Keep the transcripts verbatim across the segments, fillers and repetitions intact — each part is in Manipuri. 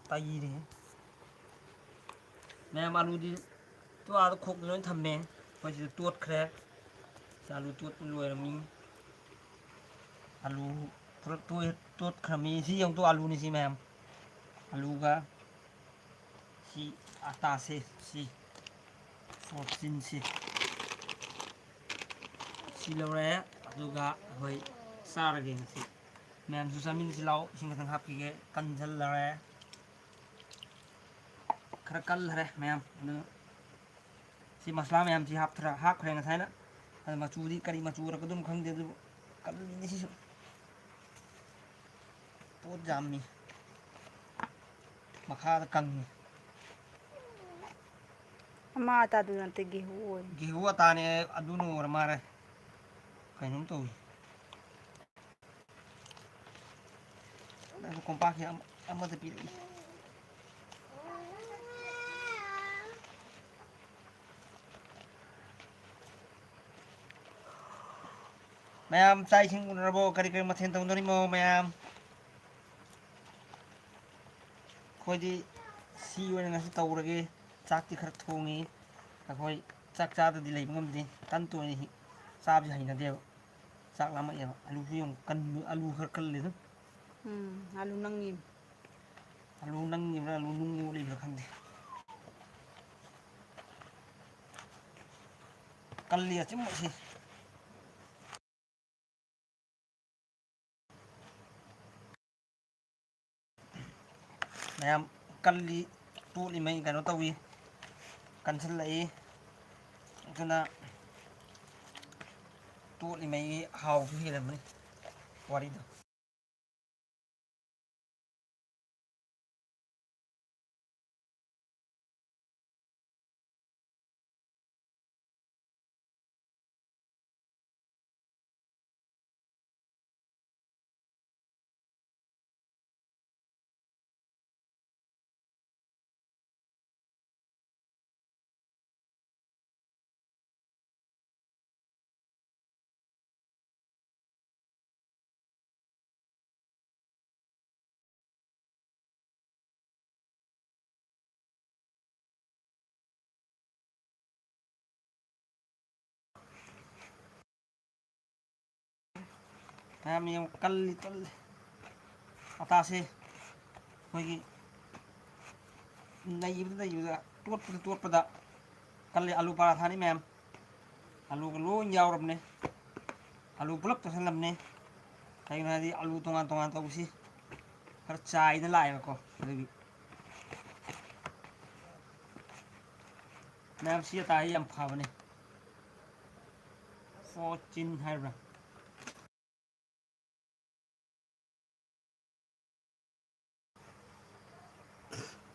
ꯇꯩꯔꯦ꯫ ꯃꯌꯥꯝ, ꯑꯂꯨꯗꯤ ꯇꯣ ꯑꯥꯗ ꯈꯣꯛꯇ ꯂꯣꯏ ꯊꯝꯃꯦ꯫ ꯑꯩꯈꯣꯏ ꯁꯤꯗ ꯇꯣꯠꯈ꯭ꯔꯦ꯫ ꯁꯤ ꯑꯂꯨ ꯇꯣꯠꯄ ꯂꯣꯏꯔꯝꯃꯤ꯫ ꯑꯂꯨ ꯄꯨꯂꯞ ꯇꯣꯏ-, ꯇꯣꯠꯈ꯭ꯔꯃꯤ꯫ ꯁꯤ ꯌꯦꯡꯉꯨ ꯇꯨ, ꯑꯂꯨꯅꯤ ꯁꯤ ꯃꯌꯥꯝ꯫ ꯑꯂꯨꯒ ꯁꯤ ꯑꯇꯥꯁꯦ, ꯁꯤ ꯁꯣꯔꯆꯤꯟꯁꯤ꯫ ꯁꯤ ꯂꯧꯔꯦ꯫ ꯑꯗꯨꯒ ꯑꯩꯈꯣꯏ ꯆꯥꯔꯒꯦ ꯉꯁꯤ꯫ ꯃꯌꯥꯝꯁꯨ ꯆꯥꯃꯤꯟꯅꯁꯤ ꯂꯥꯛꯑꯣ꯫ ꯏꯁꯤꯡ ꯈꯤꯇꯪ ꯍꯥꯞꯈꯤꯒꯦ꯫ ꯀꯟꯁꯤꯜꯂꯔꯦ꯫ ꯈꯔ ꯀꯜꯈ꯭ꯔꯦ ꯃꯌꯥꯝ꯫ ꯑꯗꯨ ꯁꯤ ꯃꯁꯂꯥ ꯃꯌꯥꯝꯁꯤ ꯍꯥꯞꯊꯔ-, ꯍꯥꯞꯈ꯭ꯔꯦ ꯉꯁꯥꯏꯅ꯫ ꯑꯗꯨ ꯃꯆꯨꯗꯤ ꯀꯔꯤ ꯃꯆꯨ ꯑꯣꯏꯔꯛꯀꯗꯣꯏꯅꯣ ꯈꯪꯗꯦ, ꯑꯗꯨꯕꯨ ꯀꯜꯂꯤꯅꯦ ꯁꯤꯁꯨ꯫ ꯄꯣꯠ ꯌꯥꯝꯃꯤ꯫ ꯃꯈꯥꯗ ꯀꯪꯉꯤ꯫ ꯑꯃ ꯑꯇꯥꯗꯨ ꯅꯠꯇꯦ, ꯒꯦꯍꯨ ꯑꯣꯏ꯫ ꯒꯦꯍꯨ ꯑꯇꯥꯅꯦ, ꯑꯗꯨꯅ ꯑꯣꯏꯔ ꯃꯥꯜꯂꯦ꯫ ꯀꯩꯅꯣꯝ ꯇꯧꯏ꯫ ꯅꯪꯁꯨ ꯀꯣꯝꯄꯥꯛꯁꯦ ꯑꯃ-, ꯑꯃꯗ ꯄꯤꯔꯛꯏ꯫ ꯃꯌꯥꯝ ꯆꯥꯛ ꯏꯁꯤꯡ ꯎꯅꯔꯕꯣ? ꯀꯔꯤ ꯀꯔꯤ ꯃꯊꯦꯜ ꯇꯧꯅꯔꯤꯃꯣ ꯃꯌꯥꯝ? ꯑꯩꯈꯣꯏꯗꯤ ꯁꯤ ꯑꯣꯏꯅ ꯉꯁꯤ ꯇꯧꯔꯒꯦ꯫ ꯆꯥꯛꯇꯤ ꯈꯔ ꯊꯣꯡꯉꯤ꯫ ꯑꯩꯈꯣꯏ ꯆꯥꯛ ꯆꯥꯗꯗꯤ ꯂꯩꯕ ꯉꯝꯗꯦ꯫ ꯇꯟ ꯇꯣꯏꯅ ꯍꯤ-, ꯆꯥꯕꯁꯤ ꯍꯩꯅꯗꯦꯕ꯫ ꯆꯥꯛ ꯂꯥꯝꯃꯛꯑꯦꯕ꯫ ꯑꯂꯨꯁꯨ ꯌꯥꯝ ꯀꯟꯕ, ꯑꯂꯨ ꯈꯔ ꯀꯜꯂꯦ ꯑꯗꯨꯝ꯫ ꯎꯝ, ꯑꯂꯨ ꯅꯪꯉꯤ꯫ ꯑꯂꯨ ꯅꯪꯉꯤꯕ꯭ꯔꯥ, ꯑꯂꯨ ꯅꯨꯡ ꯃꯣꯠꯂꯤꯕ꯭ꯔꯥ ꯈꯪꯗꯦ꯫ ꯀꯜꯂꯤ ꯑꯆꯨꯝꯕꯁꯤ꯫ ꯃꯌꯥꯝ ꯀꯜꯂꯤ, ꯇꯣꯠꯂꯤꯉꯩ ꯀꯩꯅꯣ ꯇꯧꯏ, ꯀꯟꯁꯤꯜꯂꯛꯏ꯫ ꯑꯗꯨꯅ ꯇꯣꯠꯂꯤꯉꯩꯒꯤ ꯍꯥꯎꯁꯨ ꯍꯦꯜꯂꯝꯃꯅꯤ ꯋꯥꯔꯤꯗꯣ꯫ ꯃꯌꯥꯝ ꯌꯦꯡꯉꯨ, ꯀꯜꯂꯤ, ꯀꯜꯂꯤ꯫ ꯑꯇꯥꯁꯦ ꯑꯩꯈꯣꯏꯒꯤ ꯅꯩꯕꯗ, ꯅꯩꯕꯗ, ꯇꯣꯠꯄꯗ, ꯇꯣꯠꯄꯗ ꯀꯜꯂꯤ꯫ ꯑꯥꯂꯨ ꯄꯔꯥꯊꯥꯅꯤ ꯃꯌꯥꯝ, ꯑꯥꯂꯨꯒ ꯂꯣꯏ ꯌꯥꯎꯔꯕꯅꯦ, ꯑꯥꯂꯨ ꯄꯨꯂꯞ ꯇꯣꯠꯁꯜꯂꯕꯅꯦ꯫ ꯀꯩꯒꯤꯅꯣ ꯍꯥꯏꯗꯤ ꯑꯥꯂꯨ ꯇꯣꯉꯥꯟ ꯇꯣꯉꯥꯟ ꯇꯧꯕꯁꯤ ꯈꯔ ꯆꯥꯏꯅ ꯂꯥꯛꯑꯦꯕꯀꯣ, ꯑꯗꯨꯒꯤ꯫ ꯃꯌꯥꯝ ꯁꯤ ꯑꯇꯥ ꯌꯥꯝ ꯐꯕꯅꯦ, ꯐꯣꯔꯆꯤꯟ ꯍꯥꯏꯕ꯭ꯔꯥ?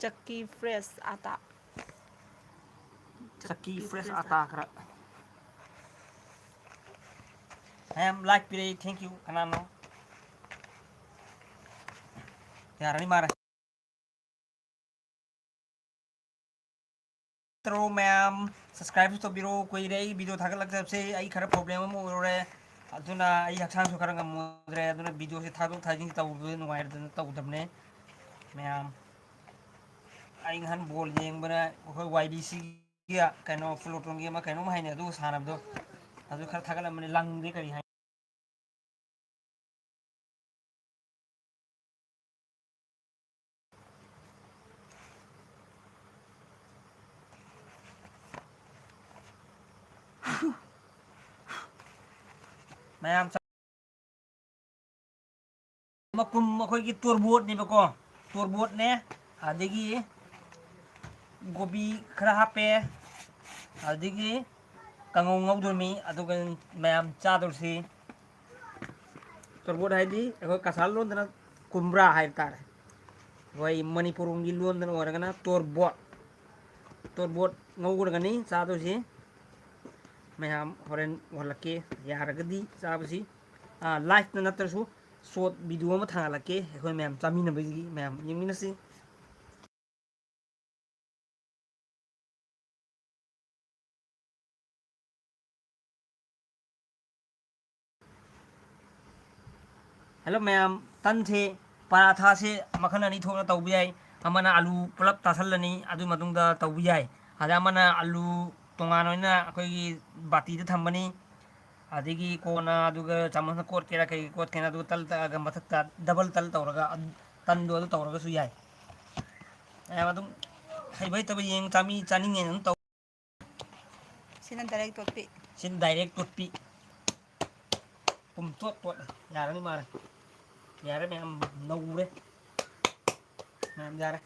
ꯆꯛꯀꯤ ꯐ꯭ꯔꯦꯁ ꯑꯇꯥ꯫ ꯆꯛꯀꯤ ꯐ꯭ꯔꯦꯁ ꯑꯇꯥ ꯈꯔ꯫ ꯃꯌꯥꯝ ꯂꯥꯏꯛ ꯄꯤꯔꯛꯏ, thank you꯫ ꯀꯅꯥꯅꯣ? ꯌꯥꯔꯅꯤ ꯃꯥꯔꯦ꯫ ꯇꯧꯔꯣ ꯃꯌꯥꯝ, subscribe ꯁꯨ ꯇꯧꯕꯤꯔꯣ꯫ ꯀꯨꯏꯔꯦ ꯑꯩ video ꯊꯥꯒꯠꯂꯛꯇꯕꯁꯦ, ꯑꯩ ꯈꯔ problem ꯑꯃ ꯑꯣꯏꯔꯨꯔꯦ, ꯑꯗꯨꯅ ꯑꯩ ꯍꯛꯆꯥꯡꯁꯨ ꯈꯔ ꯉꯝꯃꯨꯗ꯭ꯔꯦ, ꯑꯗꯨꯅ video ꯁꯦ ꯊꯥꯗꯣꯛ ꯊꯥꯖꯤꯟ ꯇꯧꯕꯗꯨ ꯅꯨꯡꯉꯥꯏꯔꯗꯅ ꯇꯧꯗꯕꯅꯦ ꯃꯌꯥꯝ꯫ ꯑꯩ ꯉꯍꯥꯟ ball ꯌꯦꯡꯕꯅ ꯑꯩꯈꯣꯏ Y B C ꯒꯤ ꯀꯩꯅꯣ Plutonic ꯒꯤ ꯑꯃ ꯀꯩꯅꯣꯝ ꯍꯥꯏꯅꯦ, ꯑꯗꯨ ꯁꯥꯟꯅꯕꯗꯣ, ꯑꯗꯨ ꯈꯔ ꯊꯥꯒꯠꯂꯝꯕꯅꯤ, ꯂꯪꯗꯤ ꯀꯔꯤ ꯍꯥꯏ? ꯃꯌꯥꯝ ꯆꯥ-, ꯃꯀꯨꯝ ꯑꯩꯈꯣꯏꯒꯤ ꯇꯣꯔꯕꯣꯠꯅꯦꯕꯀꯣ, ꯇꯣꯔꯕꯣꯠꯅꯦ, ꯑꯗꯒꯤ ꯀꯣꯕꯤ ꯈꯔ ꯍꯥꯞꯄꯦ, ꯑꯗꯒꯤ ꯀꯥꯡꯉꯧ ꯉꯧꯗꯣꯔꯃꯤ, ꯑꯗꯨꯒ ꯃꯌꯥꯝ ꯆꯥꯗꯧꯔꯤꯁꯤ꯫ ꯇꯣꯔꯕꯣꯠ ꯍꯥꯏꯗꯤ ꯑꯩꯈꯣꯏ ꯀꯁꯥꯔ ꯂꯣꯟꯗꯅ ꯀꯨꯝꯕ꯭ꯔꯥ ꯍꯥꯏꯕ ꯇꯥꯔꯦ꯫ ꯑꯩꯈꯣꯏ ꯃꯅꯤꯄꯨꯔ ꯂꯣꯝꯒꯤ ꯂꯣꯟꯗꯅ ꯑꯣꯏꯔꯒꯅ ꯇꯣꯔꯕꯣꯠ꯫ ꯇꯣꯔꯕꯣꯠ ꯉꯧꯒꯗꯕꯅꯤ ꯆꯥꯗꯣꯏꯁꯤ꯫ ꯃꯌꯥꯝ ꯍꯣꯔꯦꯟ ꯎꯍꯜꯂꯛꯀꯦ, ꯌꯥꯔꯒꯗꯤ ꯆꯥꯕꯁꯤ꯫ ꯑꯥ, live ꯇ ꯅꯠꯇ꯭ꯔꯁꯨ short video ꯑꯃ ꯊꯥꯒꯠꯂꯛꯀꯦ, ꯑꯩꯈꯣꯏ ꯃꯌꯥꯝ ꯆꯥꯃꯤꯟꯅꯕꯒꯤ, ꯃꯌꯥꯝ ꯌꯦꯡꯃꯤꯟꯅꯁꯤ꯫ Hello ꯃꯌꯥꯝ, ꯇꯟꯁꯦ, ꯄꯔꯥꯊꯥꯁꯦ ꯃꯈꯜ ꯑꯅꯤ ꯊꯣꯛꯅ ꯇꯧꯕ ꯌꯥꯏ꯫ ꯑꯃꯅ ꯑꯂꯨ ꯄꯨꯂꯞ ꯇꯥꯁꯜꯂꯅꯤ, ꯑꯗꯨꯒꯤ ꯃꯇꯨꯡꯗ ꯇꯧꯕ ꯌꯥꯏ꯫ ꯑꯗ ꯑꯃꯅ ꯑꯂꯨ ꯇꯣꯉꯥꯟ ꯑꯣꯏꯅ ꯑꯩꯈꯣꯏꯒꯤ ꯕꯥꯇꯤꯗ ꯊꯝꯃꯅꯤ, ꯑꯗꯒꯤ ꯀꯣꯟꯅ ꯑꯗꯨꯒ ꯆꯥꯃꯁꯅ ꯀꯣꯠꯀꯦꯔꯥ, ꯀꯩ ꯀꯣꯠꯀꯦꯔꯥ, ꯑꯗꯨꯒ ꯇꯜ ꯇꯛꯑꯒ ꯃꯊꯛꯇ double ꯇꯜ ꯇꯧꯔꯒ, ꯑꯗꯨ, ꯇꯟꯗꯣ ꯑꯗꯨ ꯇꯧꯔꯒꯁꯨ ꯌꯥꯏ꯫ ꯃꯌꯥꯝ ꯑꯗꯨꯝ ꯍꯩꯕ ꯍꯩꯇꯕ ꯌꯦꯡ, ꯆꯥꯃꯤ ꯆꯥꯅꯤꯡꯉꯦꯅ ꯑꯗꯨꯝ ꯇꯧ꯫ ꯁꯤꯅ direct ꯇꯣꯠꯄꯤ꯫ ꯁꯤꯅ direct ꯇꯣꯠꯄꯤ꯫ ꯄꯨꯝ ꯇꯣꯠ ꯇꯣꯠꯂꯦ꯫ ꯌꯥꯔꯅꯤ ꯃꯥꯅ꯫ ꯌꯥꯔꯦ ꯃꯌꯥꯝ, ꯅꯧꯔꯦ꯫ ꯃꯌꯥꯝ ꯌꯥꯔꯦ꯫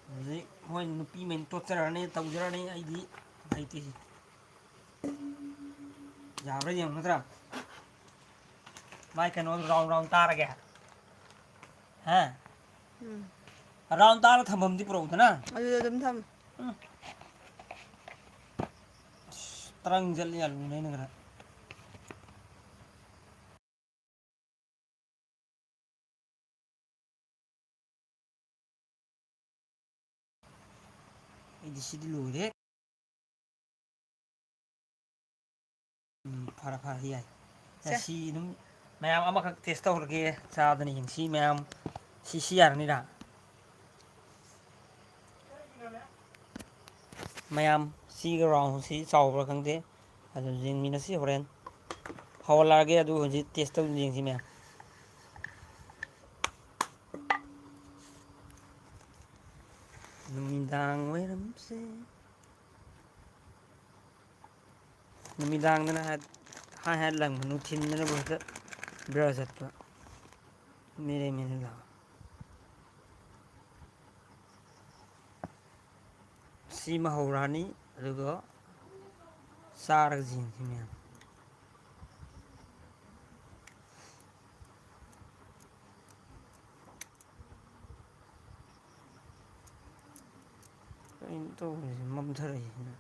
ꯍꯧꯖꯤꯛ ꯃꯣꯏ ꯅꯨꯄꯤꯃꯩꯅ ꯇꯣꯠꯆꯔꯅꯤ, ꯇꯧꯖꯔꯅꯤ, ꯑꯩꯗꯤ ꯍꯩꯇꯦ ꯁꯤ꯫ ꯌꯥꯕ꯭ꯔꯥ ꯌꯦꯡꯉꯨ ꯅꯠꯇ꯭ꯔꯥ? ꯃꯥꯏ ꯀꯩꯅꯣ round round ꯇꯥꯔꯒꯦ꯫ ꯍꯥ? ꯎꯝ꯫ Round ꯇꯥꯔ ꯊꯝꯐꯝꯗꯤ ꯄꯨꯔꯛꯎꯗꯅ꯫ ꯑꯗꯨꯗ ꯑꯗꯨꯝ ꯊꯝ꯫ ꯎꯝ꯫ ꯑꯁ, ꯇꯔꯪ ꯆꯠꯂꯦ ꯑꯂꯨꯅꯦ ꯑꯩꯅ ꯈꯔ꯫ ꯑꯩꯗꯤ ꯁꯤꯗꯤ ꯂꯣꯏꯔꯦ꯫ ꯎꯝ, ꯐꯔꯦ, ꯐꯔꯦ, ꯌꯥꯏ꯫ ꯁꯦ꯫ ꯁꯤ ꯑꯗꯨꯝ ꯃꯌꯥꯝ ꯑꯃꯈꯛ test ꯇꯧꯔꯒꯦ, ꯆꯥꯗꯅ ꯌꯦꯡꯁꯤ ꯃꯌꯥꯝ꯫ ꯁꯤ, ꯁꯤ ꯌꯥꯔꯅꯤꯗ꯫ ꯃꯌꯥꯝ, ꯁꯤꯒ round ꯁꯤ ꯆꯥꯎꯕ꯭ꯔꯥ ꯈꯪꯗꯦ꯫ ꯑꯗꯨ ꯌꯦꯡꯃꯤꯟꯅꯁꯤ ꯍꯣꯔꯦꯟ꯫ ꯍꯧꯍꯜꯂꯛꯑꯒꯦ, ꯑꯗꯨ ꯍꯧꯖꯤꯛ test ꯇꯧ ꯌꯦꯡꯁꯤ ꯃꯌꯥꯝ꯫ ꯅꯨꯃꯤꯗꯥꯡ ꯋꯥꯏꯔꯝꯁꯦ꯫ ꯅꯨꯃꯤꯗꯥꯡꯗꯅ ꯍꯥꯏ-, ꯍꯥꯏ ꯍꯥꯏ ꯂꯪꯕ, ꯅꯨꯡꯊꯤꯟꯗꯅꯕꯨ ꯍꯦꯛꯇ ꯕ꯭ꯔ ꯆꯠꯄ꯫ ꯃꯤꯔꯦ ꯃꯤꯔꯦ ꯂꯥꯎ꯫ ꯁꯤꯃ ꯍꯧꯔꯛꯑꯅꯤ, ꯑꯗꯨꯒ ꯆꯥꯔꯒ ꯌꯦꯡꯁꯤ ꯃꯌꯥꯝ꯫ ꯀꯩꯅꯣ ꯇꯧꯔꯤꯁꯦ, ꯃꯝꯊꯔꯛꯏꯁꯤꯅ꯫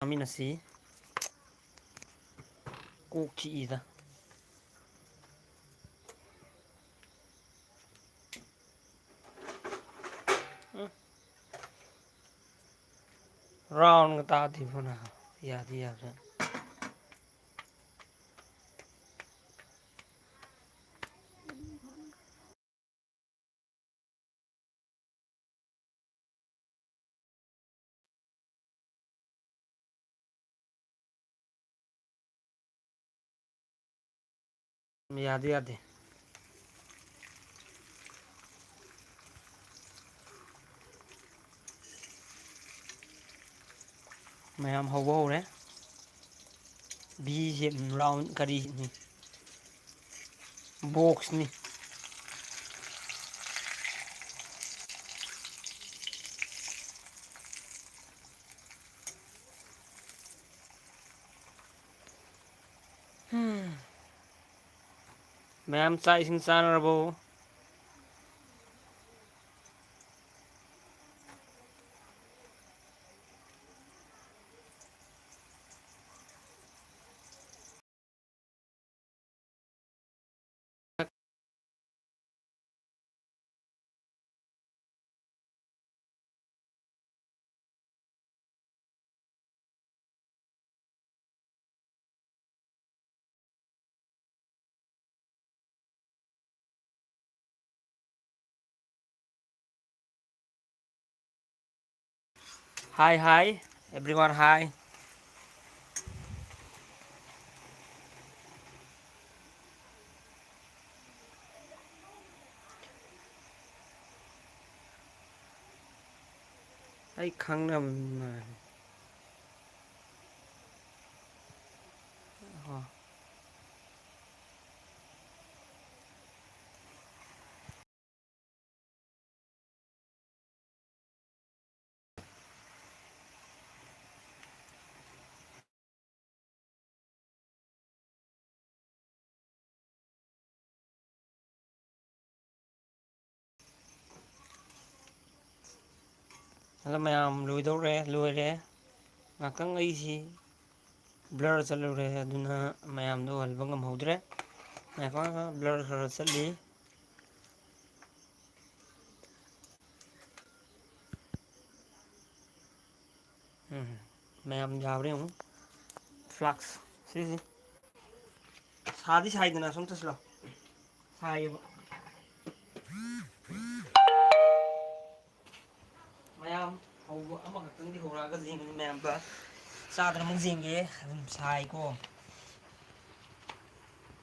ꯆꯥꯃꯤꯟꯅꯁꯤ꯫ ꯀꯣꯛ ꯆꯤꯛꯏꯗ꯫ ꯎꯝ꯫ ꯔꯥꯎꯟꯒ ꯇꯥꯗꯦꯕꯣ ꯅꯥꯕ꯫ ꯌꯥꯗꯤ ꯌꯥꯕꯖꯥꯠꯅꯤ꯫ ꯌꯥꯗꯦ, ꯌꯥꯗꯦ꯫ ꯃꯌꯥꯝ ꯍꯧꯕ ꯍꯧꯔꯦ꯫ ꯚꯤꯁꯦ ꯔꯥꯎꯟ ꯀꯔꯤꯅꯤ? ꯕꯣꯛꯁꯅꯤ꯫ ꯃꯌꯥꯝ ꯆꯥꯛ ꯏꯁꯤꯡ ꯆꯥꯅꯔꯕꯣ? Hi, hi, everyone, hi. ꯑꯩ ꯈꯪꯅꯕ ꯃꯤ ꯃꯥꯜꯂꯦ꯫ ꯑꯣ꯫ ꯍꯜꯂꯣ ꯃꯌꯥꯝ, ꯂꯣꯏꯗꯧꯔꯦ, ꯂꯣꯏꯔꯦ꯫ ꯉꯥꯏꯍꯥꯛꯇꯪ ꯑꯩꯁꯤ blur ꯆꯠꯂꯨꯔꯦ, ꯑꯗꯨꯅ ꯃꯌꯥꯝꯗꯣ ꯎꯍꯟꯕ ꯉꯝꯍꯧꯗ꯭ꯔꯦ꯫ ꯉꯥꯏꯈꯣ, ꯉꯥꯏꯈꯣ, blur ꯈꯔ ꯆꯠꯂꯤ꯫ ꯎꯝ, ꯃꯌꯥꯝ ꯌꯥꯕ꯭ꯔꯥ ꯌꯦꯡꯉꯨ꯫ Flux ꯁꯤꯁꯤ꯫ ꯁꯥꯗꯤ ꯁꯥꯏꯗꯅ, ꯁꯨꯝ ꯆꯠꯁꯤꯜꯂꯣ꯫ ꯁꯥꯏꯌꯦꯕ꯫ ꯃꯌꯥꯝ ꯍꯧꯕ ꯑꯃꯈꯛꯇꯪꯗꯤ ꯍꯧꯔꯛꯑꯒ ꯌꯦꯡꯒꯅꯤ ꯃꯌꯥꯝꯗ꯫ ꯆꯥꯗꯅ ꯑꯃꯨꯛ ꯌꯦꯡꯒꯦ꯫ ꯑꯗꯨꯝ ꯁꯥꯏꯀꯣ꯫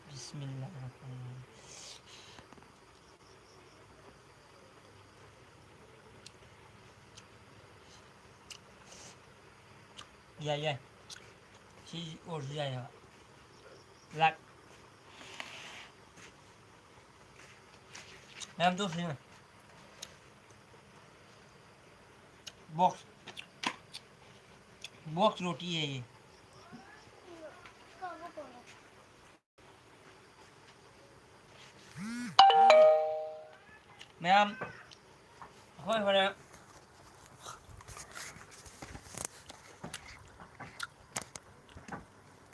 ꯕꯤꯁꯃꯤꯜꯂꯥꯍꯤꯔꯔꯍꯃꯥꯅꯤꯔꯔꯍꯤꯝ꯫ ꯌꯥꯏ, ꯌꯥꯏ꯫ ꯁꯤ ꯑꯣꯏꯔꯁꯨ ꯌꯥꯏ ꯍꯥꯏꯕ꯫ Like꯫ ꯃꯌꯥꯝ ꯇꯣꯛꯁꯤꯅꯦ꯫ Box꯫ Box ꯔꯣꯇꯤ ꯍꯥꯏꯌꯦ꯫ ꯃꯌꯥꯝ, ꯑꯩꯈꯣꯏ ꯍꯣꯔꯦꯟ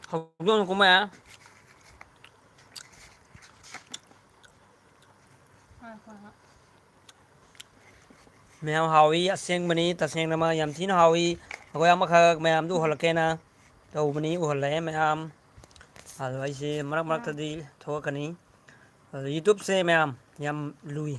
ꯍꯧꯗꯣꯡ ꯀꯨꯝꯕ ꯌꯥ꯫ ꯃꯌꯥꯝ ꯍꯥꯎꯏ, ꯑꯁꯦꯡꯕꯅꯤ, ꯇꯁꯦꯡꯅꯃꯛ ꯌꯥꯝ ꯊꯤꯅ ꯍꯥꯎꯏ꯫ ꯑꯩꯈꯣꯏ ꯑꯃꯈꯛ ꯃꯌꯥꯝꯗꯨ ꯎꯍꯜꯂꯛꯀꯦꯅ ꯇꯧꯕꯅꯤ, ꯎꯍꯜꯂꯛꯑꯦ ꯃꯌꯥꯝ꯫ ꯑꯗꯣ ꯑꯩꯁꯦ ꯃꯔꯛ ꯃꯔꯛꯇꯗꯤ ꯊꯣꯛꯂꯛꯀꯅꯤ꯫ ꯑꯗꯣ YouTubeꯁꯦ ꯃꯌꯥꯝ ꯌꯥꯝ ꯂꯨꯏ꯫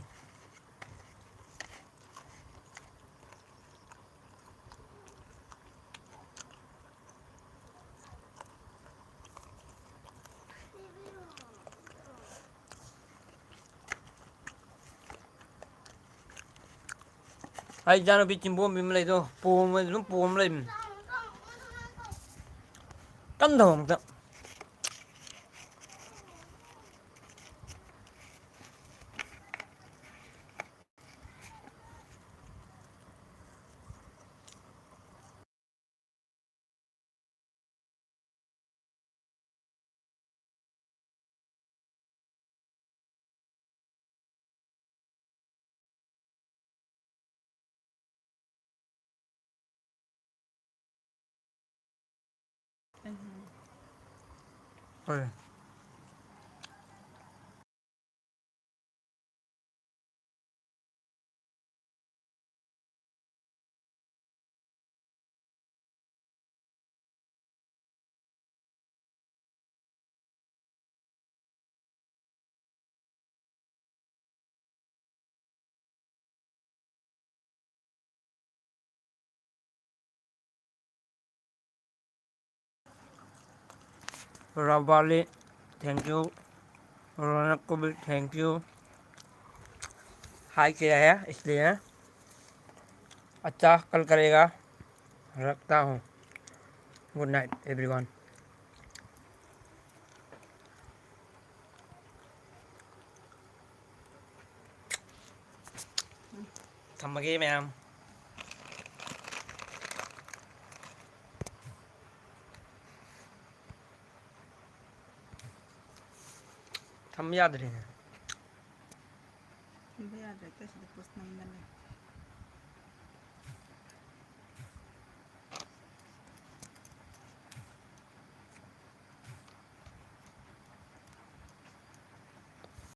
ꯑꯩ ꯏꯆꯥꯅꯨꯄꯤ ꯆꯤꯝꯕꯣꯝꯕꯤ ꯑꯃ ꯂꯩꯗꯣ, ꯄꯣꯝꯃ ꯑꯗꯨꯝ ꯄꯣꯝꯃ ꯂꯩꯕꯅꯤ꯫ ꯀꯟꯅ ꯊꯝꯃꯣ ꯑꯝꯇ꯫ ꯍꯣꯏ꯫ राबाली, thank you। रौनक को भी thank you। हाय किया है इसलिए। अच्छा, कल करेगा। रखता हूँ। Good night everyone। ꯊꯝꯃꯒꯦ ꯃꯌꯥꯝ꯫ ꯊꯝꯕ ꯌꯥꯗ꯭ꯔꯦꯅꯦ꯫ ꯊꯝꯕ ꯌꯥꯗ꯭ꯔꯦ, ꯁꯤꯗ post ꯅꯝꯗꯅ꯫